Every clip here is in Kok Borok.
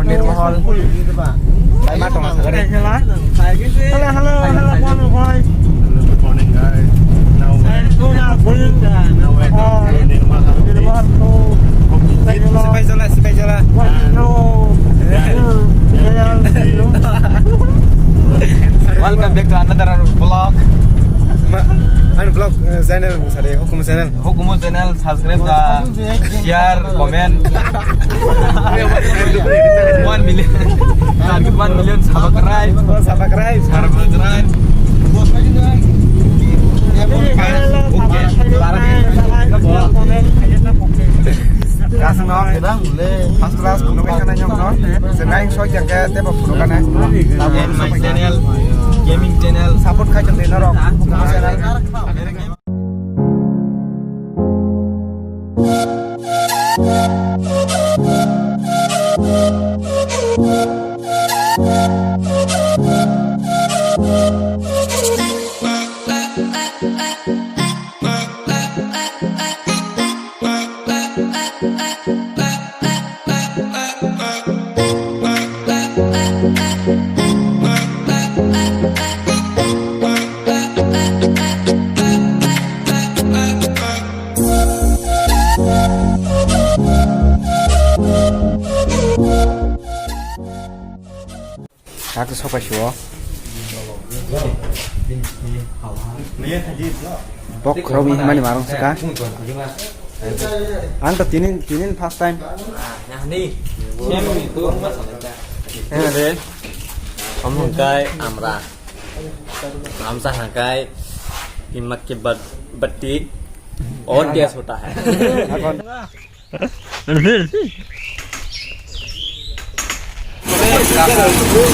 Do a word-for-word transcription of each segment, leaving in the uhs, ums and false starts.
Nirmohol. Hello, hello, hello, hello, boy. Hello, good morning, guys. Now we're, now we're going to Nirmohol. Sipai jala, sipai jala. What? No. Yeah. Yeah. Welcome back to another vlog. Ma-, ano vlog, eh, channel, sari, Hukumu channel. Hukumu channel, subscribe da, share, comment. One million. Target one million subscribe. Subscribe. Subscribe. Kasno, first class, no, no, no. Senai so jang ke tebo photo kana. And my channel, gaming channel. Support khai jang de norok. Channel. Hakhe sopai suo. Bok khoroknwi hwnmani marung saka. Ang to tinin, tinin first time. Omo hwnkhe amra. Amsa hwnkhe imak ke bat-, batti aur taste hota hai. Akon.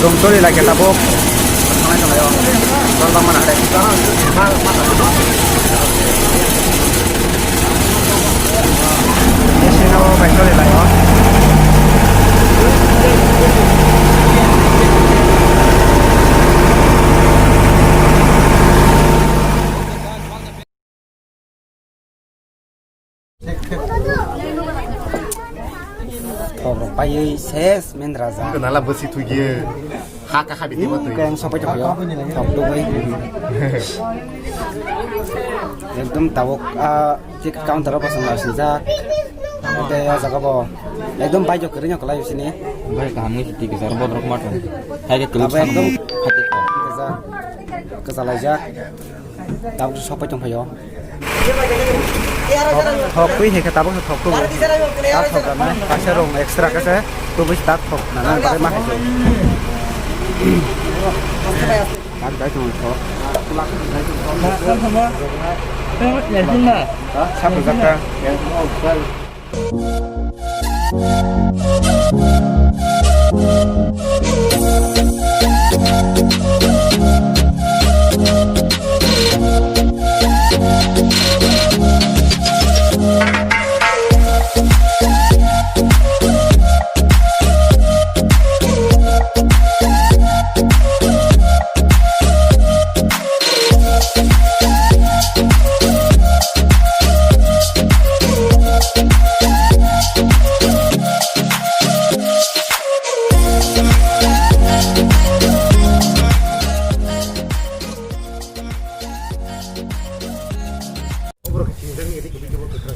Rong choli lai khe tabuk. Thanglai tonglaio. Dol bangma nang de. Sino bai choli laio. Thok rok paiwi ses mendra ja. Nala bwswi thwigwi ha ka ha bidi. Khe ang sopai tongphio. Thok tubui. Ekdom tabuk, ah, ticket counter o bwswng naisijak. Tei o jaga bo ekdom bike o kwrwino kwlai sini. Bai kaham wngwi siti kisa oro bodorok matwng. Hai khe kwlwk abo sano ekdom phati kha. Kwchak, kwchalaijak. Tabuk sopai tongphaio. Thok, thok twi hai khe tabuk thok tubu. Ta thok rwnai, kaisa rong extra khe se tubui ta thok nana bagwi ma hai. Tak dai thok. Sapjak ta.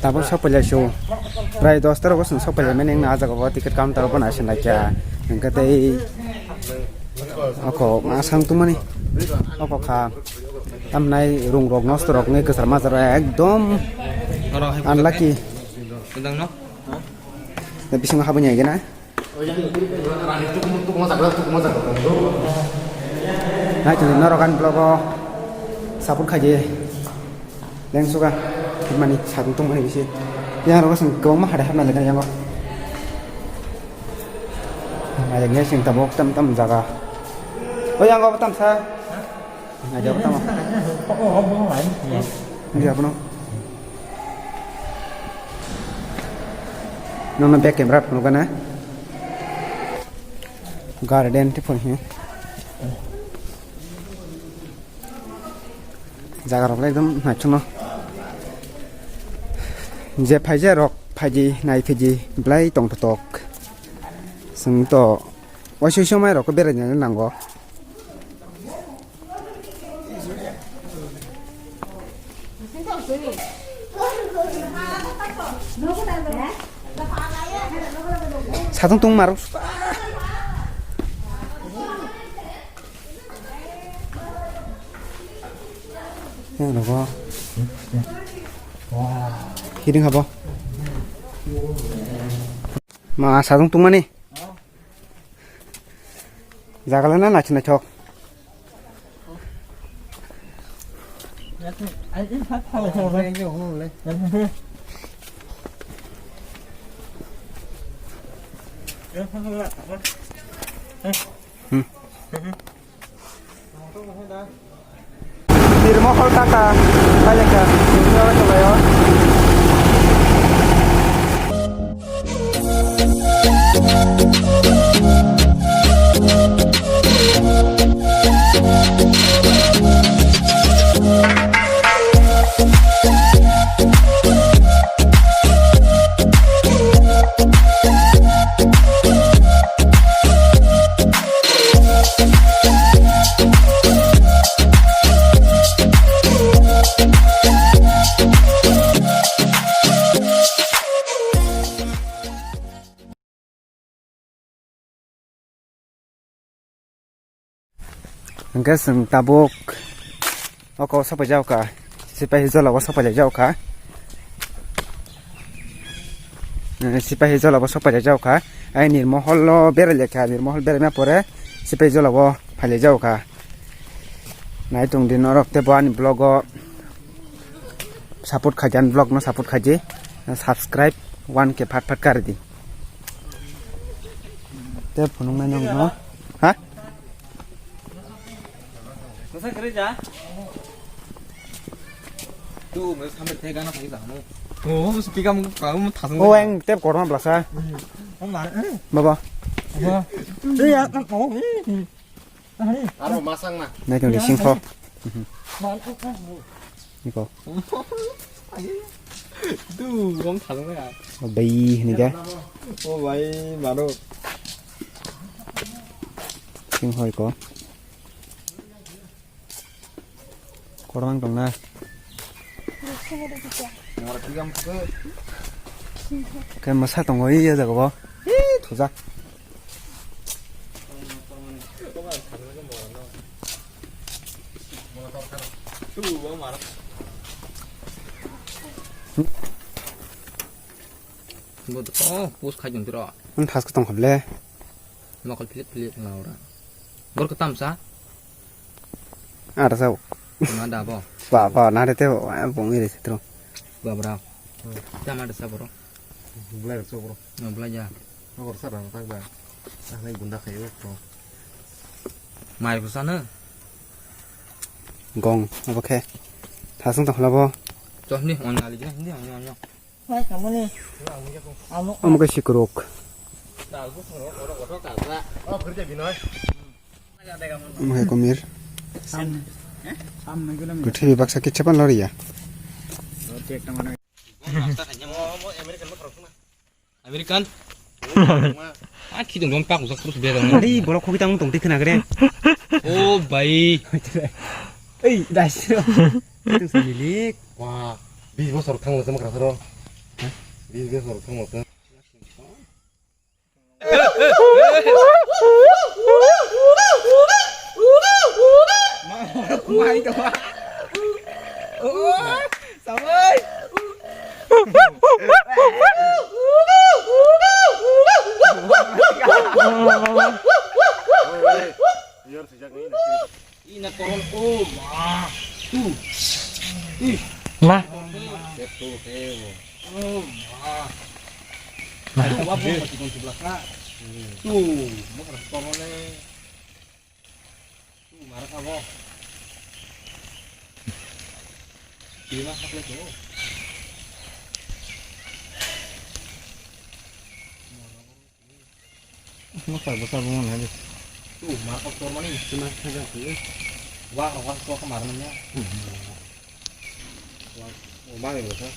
Tabuk sopailai su. Prai dosta rogo chwng sopailai mani wngna ah jaga o ticket counter o bono asin laikha. Hwnkhe tei oko asang tongmani. Oko kha tamnai rung rok nosto rok wngwi kwchar majra ekdom unlucky. Tei bisingo habwi nai gana. Nai tongdi norok ani vlog o support khaidi. Lengsuka himani sakni tongmani bisi. Yang rogo song kwbangma hadai hapna lekha yango. Nai sing tabok tam tam jaga. O yango tam sa. Nai jabo tamo. Nai jabo no. Nono back camera phunukana. Garden te phun hi. Jaga rok le ekdom naithokno. Je phaija rok phaidi nai phaidi belai tongthotok. Chwng to waisa waisa mairokno beraina nango. Satung tong maro. Yang nogo. Hiding habo. Ma satung tong mani. Jaga le na naithok naithok. Hmm. Nirmohol Tata, Baileka, Nirmohol Tata. Hwnkhe chwng tabuk oko sopai jao kha, Sipahi Jola o sopai lai jao kha. Eh, Sipahi Jola o sopai lai jao kha. Ai Nirmohol o berai lai kha, Nirmohol berai ma pore Sipahi Jola o phai lai jao kha. Nai tong di norok tei bo ani vlog o support khai di, ani vlog no support khai di, subscribe one K phat phat kari di. Tei phunuk nai nang no. Ha? Masa kerja? Tu, masa sampai tega na pagi kamu. Oh, speaker mu kamu thasung. Oh, yang tep korma belasa. Oh, mana? Baba. Baba. Eh, ya, kan mau. Aro masang na. Nai tong di singkho. Niko. Tu, wng thang na. O bai hini ga. O bai, mano. Singkho iko. Korang tong na. Khe masa tongo iya jaga bo. Hi, thujak. Bo to, oh, post khai jong tiro. Ang thas ko tong khable. Mokol philip philip laura. Bor ko tamsa. Ada sao. Ma da bo. Ba, ba, na de te, bong ire sitro. Ba bra. Tama da sa bro. Bulai rok chobro. No, bulai ya. Nokor sara tak ba. Ahne gunda khayo to. Mai bwsa no. Gong, abo khe. Thasung tong khlabo. Chon ni, on ngali jina, hindi, on, on, on. Mai kamani. Amo khe sikrok. Omo hai komir. Sam, eh? Sam nai gula mi. Guthibi baksa kichha pan loriya. Roti ekta mana. American. Ah, khidong dong pak usah terus dia dong. Ari, bolok khoki tang tong tik kena gede. Oh, bai. Ei, das. Itu samilik. Wah, bis bosor thang lo sama kerasa dong. Bis bosor thang lo. Ina koron, oh ma. Tu. Ih. Ma. Teto teo. Oh ma. Ma. Tu wa bo ma tikon tibla ka. Tu. Mo kar korone. Tu mara ka bo. Ima hakle tu. Mo sar bo sar bo man hai. Tu mar kok tor mani. Tu mar kok tor mani. Wa wa ko ka mar manya. Wa o ba ni ko.